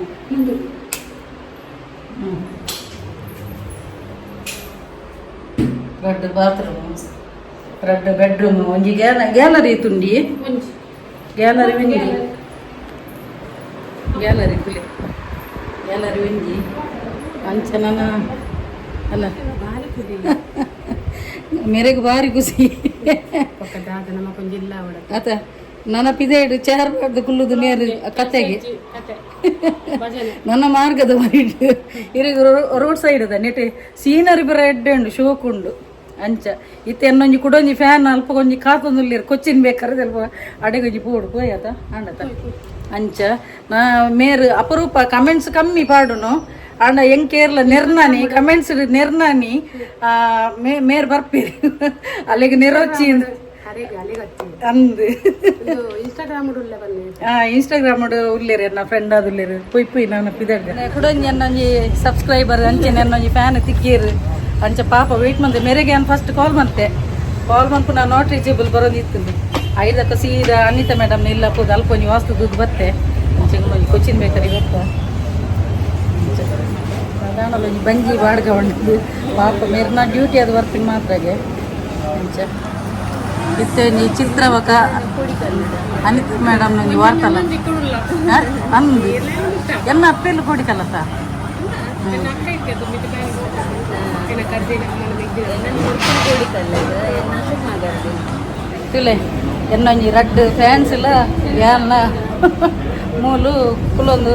ರಡ್ಡ್ ಬಾತ್ರೂಮ್, ರಡ್ಡ್ ಬೆಡ್ರೂಮ್, ಒಂಜಿ ಗ್ಯಾಲರಿ ತುಂಡಿ. ಒಂಜಿ. ಗ್ಯಾಲರಿ ಒಂಜಿ, ಗ್ಯಾಲರಿ ಕುಲೆ, ಗ್ಯಾಲರಿ ಒಂಜಿ. ಅಂಚ ನನ್ನ ಅಲ್ಲ. ಬಾರಿ ಖುಷಿ. ಮೇರೆಗೆ ಬಾರಿ ಖುಷಿ. ಪಕ್ಕ ದಾದ ನಮ್ಮ ಕೊಂಜಿ ಇಲ್ಲ ಅವಳ. ಅತ ನನ್ನ ಪಿದೇಡು ಚೇರ್ ಪಾಡ್ದು ಕುಲ್ಲುದು ನೇರು ಕತೆಗೆ. ಕತೆ, ಭಜನೆ. ನನ್ನ ಮಾರ್ಗದ ಮೈಡ್ ಇರೆಗ್ ರೋಡ್ ಸೈಡ್ ಅದ ನೆಟ್ ಸೀನರಿ ಪೂರ ಎಡ್ಡೆ ಉಂಡು, ಶೋಕ್ ಉಂಡು. ಅಂಚ ಇತ್ತೆ ಎನ್ನೊಂಜಿ ಕುಡೊಂಜಿ ಫ್ಯಾನ್ ಅಲ್ಪ ಒಂಜಿ ಕಾತೊಂದುಲ್ಲೆರ್. ಕೊಚ್ಚಿನ್ ಬೇಕಾರೆ ಸ್ವಲ್ಪ ಅಡೆಗೊಂಜಿ ಪೋಡು ಪೋಯತ ಆಂಡತ. ಅಂಚ ನಾ ಮೇರ್ ಅಪರೂಪ ಕಮೆಂಟ್ಸ್ ಕಮ್ಮಿ ಪಾಡುನು. ಆಂಡ ಎಂಕೇರ್ಲ ನೆರ್ನಾನಿ ಕಮೆಂಟ್ಸ್ ನೆರ್ನಾನಿ ಮೇರ್ ಬರ್ಪಿರಿ ಅಲ್ಲಿಗೆ ನೆರೊಚ್ಚಿ. ಅರೆಗೆ ಅಲ್ಲಿಗೆ ಹಚ್ಚಿ. ಅಂದು. ಇದು ಇನ್ಸ್ಟಾಗ್ರಾಮ್ ಉಳ್ಳೆ ಬನ್ನಿ. ಇನ್ಸ್ಟಾಗ್ರಾಮ್ ಉಲ್ಲೇರಿ, ಎನ್ನ ಫ್ರೆಂಡ್ ಆದುಲ್ಲೇರು. ಪೊಯ್ ಪೊಯ್ ನಾನು ಪಿದಡ್ಗ ಕುಡೊಂಜಿ ಎನ್ನೊಂಜಿ ಸಬ್ಸ್ಕ್ರೈಬರ್ ಅಂಚೆನೆ ಎನ್ನೊಂಜಿ ಫ್ಯಾನ್ ತಿಕ್ಕೀರು. ಅಂಚ ಪಾಪ ವೆಯ್ಟ್ ಮಂತೆ. ಮೇರೆಗೆ ನಾನು ಫಸ್ಟ್ ಕಾಲ್ ಮಂತೆ. ಕಾಲ್ ಮನ್ಪು ನಾನು not reachable ಬರೋದಿತ್ತು. ಐದಕ್ಕ ಸೀದಾ ಅನಿತಾ ಮೇಡಮ್ ಇಲ್ಲ ಪೋದು ಅಲ್ಪ ಒಂಜಿ ವಾಸ್ತು ದುಡ್ಡು ಬತ್ತೆ. ಅಂಚೆ ಒಂಜಿ ಕೊಚ್ಚಿನ ಬೇಕರಿ ಬತ್ತ. ಸಾಧಾರಣ ಒಂಜಿ ಬಂಜಿ ಬಾಡ್ಗ ಉಂಟು. ಪಾಪ ಮೇರ್ನ ಡ್ಯೂಟಿ ಅದು ವರ್ಪಿನ ಮಾತ್ರಾಗೆ. ಅಂಚ ಇತ್ತೆ ಒಂಜಿ ಚಿತ್ರವಕ ಅನಿತಾ ಮೇಡಮ್ ಒಂಜಿ ವಾರ್ತಲ್ಲ ಅಂದು ಎನ್ನ ಅಪ್ಪೆಲ್ಲ ಕೊಡಿಕಲ್ಲತ್ತ. ತುಲೆ ಎನ್ನೊಂಜಿ ರಡ್ಡ್ ಫ್ಯಾನ್ಸ್ ಇಲ್ಲ ಯಾನ್ನ ಮೂಲು ಕುಲೊಂದು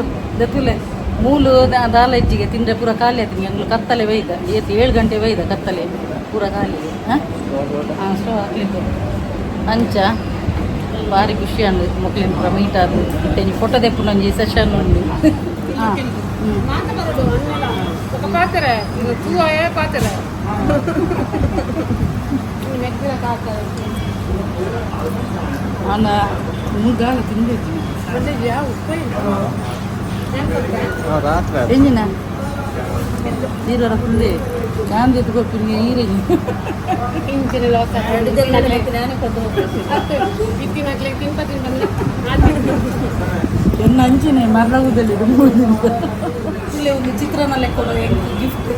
ತುಲೆ ಮೂಲು ದಾಲ ಇಜ್ಜಿಗೆ ತಿಂದ್ರೆ ಪೂರ ಖಾಲಿ ಆಯ್ತು. ಎಂಗ್ಲು ಕತ್ತಲೆ ಒಯ್ದ ಏತ್ 7 ಗಂಟೆ ಒಯ್ದ ಕತ್ತಲೆ ಪೂರ ಖಾಲಿ. ಹಾಂ ಹಾಂ, ಸೊ ಆಗ್ಲಿಕ್ಕೆ ಅಂಚ ಭಾರಿ ಖುಷಿ ಅಂದು ಮೊಕ್ಲಿನ ಪೂರ ಮೀಟ್ ಆದು. ಇತ್ತೆ ಒಂಜಿ ಫೋಟೋ ದೆಪ್ಪುನ ಒಂಜಿ ಸೆಷನ್ ಉಂಡು. ಹಾಂ ಹ್ಞೂ. ಪಾತ್ರೆ ತೂವಾಯ ಪಾತ್ರೆ ಮೆಗ್ದಿನ ಕಾಕ. ಆನ ಮುಗಾಲ ತಿಂದಿದ್ವಿ. ರಾತ್ರಿ. ಎಂಜಿನ ನೀರು ತಿಂದೆ ನಾನು ಎತ್ಕೊಳ್ತೀನಿ ನೀರೇನು. ಇಂಚಿನ ಲೋಕ ಇತ್ತಿನಾಗ್ಲಿ ತಿನ್ಪ ತಿನ್ಪಂದ್ರೆ. ಎನ್ನ ಅಂಚಿನ ಮರವುದಲ್ಲಿ ಇಲ್ಲಿ ಒಂದು ಚಿತ್ರಾನ್ನ ಲೆಕ್ಕ ಗಿಫ್ಟ್,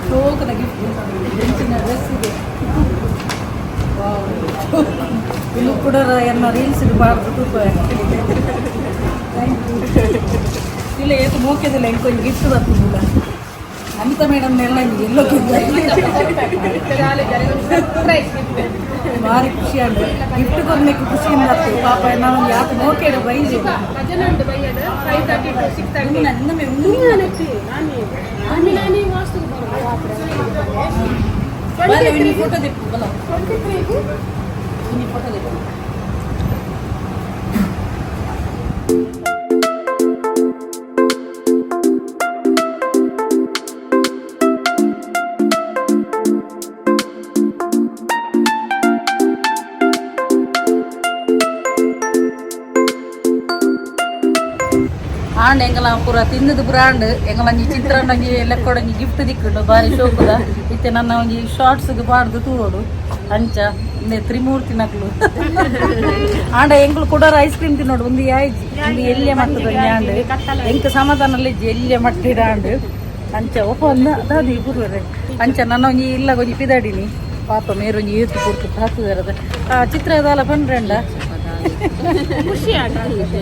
ಶೋಕದ ಗಿಫ್ಟ್. ಎಂಚಿನ ಡ್ರೆಸ್ ಇದೆ. ಇಲ್ಲೂ ಕೂಡ ಎನ್ನ ರೀಲ್ಸ್ ಬಾರ್ದು ತೂಪ. Thank you. ಇಲ್ಲ ಏತು ಮೋಕ್ಯದಿಲ್ಲ. ಎಂಕೊಂಜಿ ಗಿಫ್ಟ್ ಬರ್ತದಿಲ್ಲ. ಅನಿತಾ ಮೇಡಮ್ ಎಲ್ಲ ಎಲ್ಲೋ ಭಾರಿ ಖುಷಿ ಆಂಡ್. ಗಿಫ್ಟ್ ಕೊರ್ನೆಕ್ ಖುಷಿ ಬರ್ತದೆ. ಪಾಪ ನಾವು ಯಾಕೆ ಮೋಕೆಡ್ ಬೈಜು. ಭಜನೆ ಉಂಟು ಬೈಯಡ್ 5:30 ಟು 6:30. ನಾನಿ ವಾಸ್ತು. ಫೋಟೋ ದಿಪ್ಪು ಬಲ. 23. ಫೋಟೋ ದಿಪ್ಪು. ಆಂಡ್ ಎಂಗಲ ಪೂರ ತಿಂದದು ಪೂರ ಆಂಡ್. ಎಂಗಲ ಒಂಜಿ ಚಿತ್ರಾನ್ನ ಒಂಜಿ ಲೆಕ್ಕೊಡೊಂಜಿ ಗಿಫ್ಟ್ ದಿಕ್ಕುಂಡು ಬಾರಿ ಶೋಕುದ. ಇತ್ತೆ ನನ್ನ ಒಂಜಿ ಶಾರ್ಟ್ಸ್ಗ್ ಪಾಡ್ದು ತೂವೊಡು. ಅಂಚ ಇಂದೆ ತ್ರಿಮೂರ್ತಿ ನಕ್ಲು. ಆಂಡ ಎಂಕುಲು ಕುಡೋರ ಐಸ್ ಕ್ರೀಮ್ ತಿನ್ನೋಡು. ಒಂದು ಯಾಯ್ಜಿ ಒಂದು ಎಲ್ಲಿಯ ಮಟ್ಟದ ಆಂಡ್. ಎಂಕ್ ಸಮಾಧಾನ ಇಜ್ಜಿ ಎಲ್ಲಿಯ ಮಟ್ಟಿಡ ಆಂಡ್. ಅಂಚ ಒಪ್ಪ ಒಂದು ದಾದಿ ಪೂರ್ವರೆ. ಅಂಚ ನನ್ನ ಒಂಜಿ ಇಲ್ಲ ಒಂಜಿ ಪಿದಾಡಿನಿ. ಪಾಪ ಮೇರೊಂಜಿ ಏತು ಪೊರ್ತು ಕಾತುದಾರದ ಆ ಚಿತ್ರದಾಲ ಪನ್ರೆಂಡ. ಖುಷಿ ಆಟ.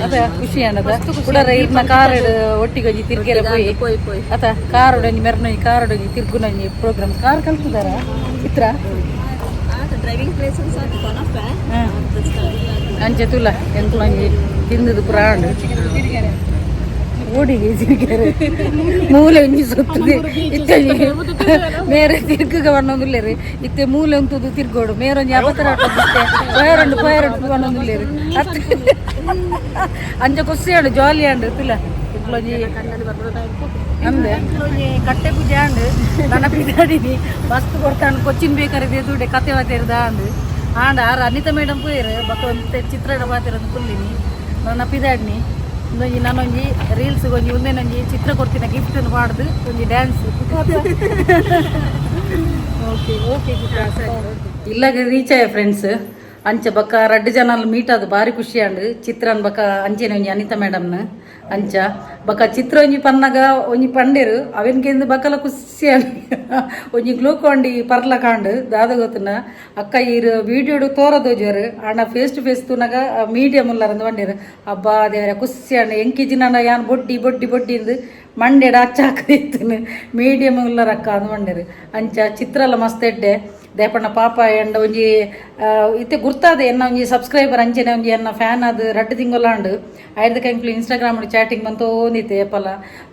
ಅದ ಖುಷಿ ಅನ್ನದ. ಕುಡರ ಇರ್ನ ಕಾರ್ ಒಟ್ಟಿಗೆ ಒಂಜಿ ತಿರ್ಗೆರೆ ಪೋಯಿ ಪೋಯ್ ಪೋಯ್. ಅತ ಕಾರ್ ಒಂಜಿ ಮೆರ್ನೊಂಜಿ ಕಾರ್ ಒಂಜಿ ತಿರ್ಗುನೊಂಜಿ ಪ್ರೋಗ್ರಾಮ್. ಕಾರ್ ಕಲ್ಪುದಾರ ಚಿತ್ರ. ಡ್ರೈವಿಂಗ್ ಲೈಸೆನ್ಸ್ ಆದ್ ಕೊನಪ್ಪ. ಅಂಚೆ ತುಲ ಎಂಕುಲು ಒಂಜಿ ತಿಂದದು ಪುರ ಆಂಡ್. ಓಡಿಗೆ ತಿರ್ಗೆರೆ ಮೂಲೆ ಒಂಜಿ ಸುತ್ತದೆ. ಇತ್ತೆ ಮೇರೆ ತಿರ್ಗುಗ ಬನ್ನೊಂದುಲ್ಲೆರ್. ಇತ್ತೆ ಮೂಲೆ ಉಂತುದು ತಿರ್ಗೋಡು. ಮೇರೊಂಜಿ ಅಬತರ ಇತ್ತೆ ಪಯರಂಡು ಪಯರಂಡು ಬನ್ನೊಂದುಲ್ಲೆರ್. ಅತ್ ಅಂಚ ಖುಷಿ ಆಂಡ್, ಜಾಲಿ ಆಂಡ್. ತುಲ ಎಂಕುಲೊಂಜಿ ಅಂದೆ ಒಂಜಿ ಕಟ್ಟೆ ಪೂಜೆ ಆಂಡ್. ನನ್ನ ಪಿದಾಡಿನಿ ಮಸ್ತ್ ಕೊಡ್ತಾಂಡ್. ಕೊಚ್ಚಿನ್ ಬೇಕಾರೆ ದುಡ್ಡೆ ಕತೆ ವಾತೆರ್ದ ಆಂಡ್. ಆಂಡ ಆರ್ ಅನಿತಾ ಮೇಡಮ್ ಪೋಯೆರ್. ಬೊಕ್ಕ ಒಂತೆ ಚಿತ್ರಡ ಪಾತೆರೊಂದು ಕುಲ್ಲಿನಿ. ನನ್ನ ಪಿದಾಡ್ನಿ ಒಂದೊಂಜಿ ನಾನೊಂಜಿ ರೀಲ್ಸ್ ಒಂಜಿ ಒಂದೇನೊಂಜಿ ಚಿತ್ರ ಕೊಡ್ತಿನ ಗಿಫ್ಟ್ ಪಾಡ್ದು ಒಂಜಿ ಡ್ಯಾನ್ಸ್. ಓಕೆ ಓಕೆ, ಇಲ್ಲಾಗ ರೀಚ್ ಆಯ ಫ್ರೆಂಡ್ಸ್. ಅಂಚ ಬಕ್ಕ ರಡ್ಡ್ ಜನ ಮೀಟ್ ಆದ್ ಬಾರಿ ಖುಷಿ ಆಂಡ್. ಚಿತ್ರನ್ ಬಕ್ಕ ಅಂಚೆನೆ ಒಂಜಿ ಅನಿತಾ ಮೇಡಮ್ನ. ಅಂಚ ಬಕ್ಕ ಚಿತ್ರ ಒಂಜಿ ಪನ್ನಗ ಒಂಜಿ ಪಂಡೇರು ಅವೆನ್ಕೆಂದು ಬಕ್ಕಲ ಖುಷಿ ಆಂಡ್. ಒಂಜಿ ಗ್ಲೂಕಾನ್ ಡಿ ಪರ್ಲ ಕಾಂಡ್. ದಾದ ಗೊತ್ತುನ ಅಕ್ಕ, ಈರ್ ವಿಡಿಯೋಡು ತೋರದೋಜರು, ಆಂಡ ಫೇಸ್ ಟು ಫೇಸ್ ತೂನಗ ಮೀಡಿಯಂ ಉಲ್ಲಾರಂದು ಪಂಡೇರು. ಅಬ್ಬಾ ದೇವರ, ಖುಷಿ ಆಂಡ್. ಎಂಕಿಜಿನ ಯಾನ್ ಬೊಡ್ಡಿ ಬೊಡ್ಡಿ ಬೊಡ್ಡಿ ಇಂದು ಮಂಡೆಡ್ ಅಚ್ಚಾಕ ಇತ್ತುನು. ಮೀಡಿಯಂ ಉಲ್ಲರಕ್ಕ ಅಂದ್ ಪಂಡೇರು. ಅಂಚ ಚಿತ್ರಲ ಮಸ್ತ್ ಎಡ್ಡೆ. ದೇಪಣ್ಣ ಪಾಪ ಎಂಡ ಒಂಜಿ ಇತ್ತೆ ಗುರ್ತಾದ ಎನ್ನ ಒಂಜಿ ಸಬ್ಸ್ಕ್ರೈಬರ್, ಅಂಚೆನೆ ಒಂಜಿ ಎನ್ನ ಫ್ಯಾನ್. ಅದು ರಡ್ಡ್ ತಿಂಗೊಲಾಂಡ್. ಐರ್ದ ಕಂಕ್ಲು ಇನ್ಸ್ಟಾಗ್ರಾಮ್ ಚಾಟಿಂಗ್ ಮಂತೋಂದಿತ್ತೆ ಏಪಲ.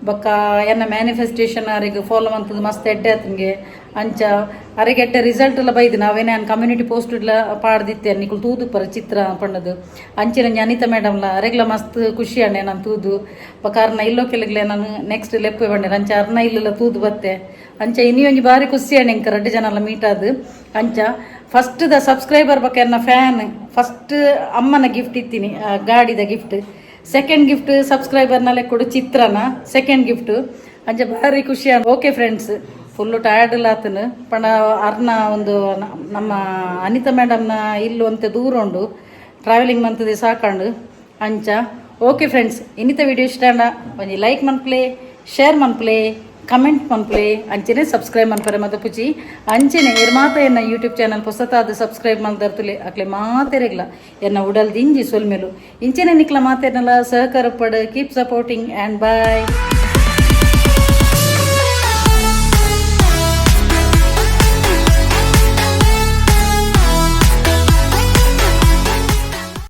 ಬೊಕ್ಕ ಎನ್ನ ಮ್ಯಾನಿಫೆಸ್ಟೇಷನ್ ಅರೆಗ್ ಫಾಲೋ ಮಂತದ್ದು ಮಸ್ತ್ ಎಡ್ಡೆ ಆತಂಗೆ. ಅಂಚ ಅರೆಗೆ ಎಡ್ಡೆ ರಿಸಲ್ಟ್ ಎಲ್ಲ ಬೈದು. ನಾವೇನೇ ಕಮ್ಯುನಿಟಿ ಪೋಸ್ಟ್ ಇಡ್ಲ ಪಾಡ್ದಿತ್ತೆ, ನಿಕುಲು ತೂದು ಪರ ಚಿತ್ರ ಪಂಡದು. ಅಂಚೆನೆ ಒಂಜಿ ಅನಿತಾ ಮೇಡಮ್ಲ, ಅರೆಗ್ಲ ಮಸ್ತ್ ಖುಷಿ ಅಣ್ಣೆ ನಾನು ತೂದು. ಬೊಕ್ಕ ಅರ್ನ ಇಲ್ಲೋ ಕೆಲಗ್ಲೆ ನಾನು ನೆಕ್ಸ್ಟ್ ಲೆಪ್ಪು ಬಂಡೆ. ಅಂಚ ಅರ್ನ ಇಲ್ಲೆಲ್ಲ ತೂದು ಬತ್ತೆ. ಅಂಚ ಇನಿ ಒಂಜಿ ಬಾರಿ ಖುಷಿ ಅಣ್ಣೆ ಎಂಕ ರಡ್ಡ್ ಜನ ಎಲ್ಲ ಮೀಟ್ ಆದ್. ಅಂಚ ಫಸ್ಟ್ the subscriber ಬೊಕ್ಕ ಎನ್ನ ಫ್ಯಾನ್. ಫಸ್ಟ್ ಅಮ್ಮನ ಗಿಫ್ಟ್ ಇತ್ತೀನಿ, ಗಾಡಿದ ಗಿಫ್ಟ್. ಸೆಕೆಂಡ್ ಗಿಫ್ಟ್ ಸಬ್ಸ್ಕ್ರೈಬರ್ನಲ್ಲೇ ಕೊಡು, ಚಿತ್ರನ ಸೆಕೆಂಡ್ ಗಿಫ್ಟ್. ಅಂಚ ಭಾರಿ ಖುಷಿ. ಓಕೆ ಫ್ರೆಂಡ್ಸ್, ಫುಲ್ಲು ಟಯರ್ಡ್ ಆತನು. ಪಂಡ ಅರ್ನ ಒಂದು ನಮ್ಮ ಅನಿತಾ ಮೇಡಮ್ನ ಇಲ್ಲು ಅಂತೆ ದೂರ ಉಂಡು, ಟ್ರಾವೆಲಿಂಗ್ ಮಂತದೆ ಸಾಕಂಡು. ಅಂಚ ಓಕೆ ಫ್ರೆಂಡ್ಸ್, ಇನ್ನಿತ ವಿಡಿಯೋ ಇಷ್ಟ ಆಂಡ ಒಂಜಿ ಲೈಕ್ ಮನ್ಪ್ಲೆ, ಶೇರ್ ಮನ್ಪ್ಲೆ, ಕಮೆಂಟ್ ಮನ್ಪ್ಲೆ. ಅಂಚೆನೆ ಸಬ್ಸ್ಕ್ರೈಬ್ ಮನ್ಪರೆ ಮದಪುಜಿ. ಅಂಚೆನೆ ಇರ್ ಮಾತ ಎನ್ನ ಯೂಟ್ಯೂಬ್ ಚಾನಲ್ ಪೊಸತಾದ ಸಬ್ಸ್ಕ್ರೈಬ್ ಮಲ್ದರ್ತುಲೆ, ಅಕ್ಲೆ ಮಾತೆರೆಗ್ಲ ಎನ್ನ ಉಡಲ್ ದಿಂಜಿ ಸೊಲ್ಮೆಲು. ಇಂಚೆನೆ ನಿಕ್ಲ ಮಾತೆರ್ನಲ ಸಹಕಾರ ಪಡ್. Keep supporting and bye.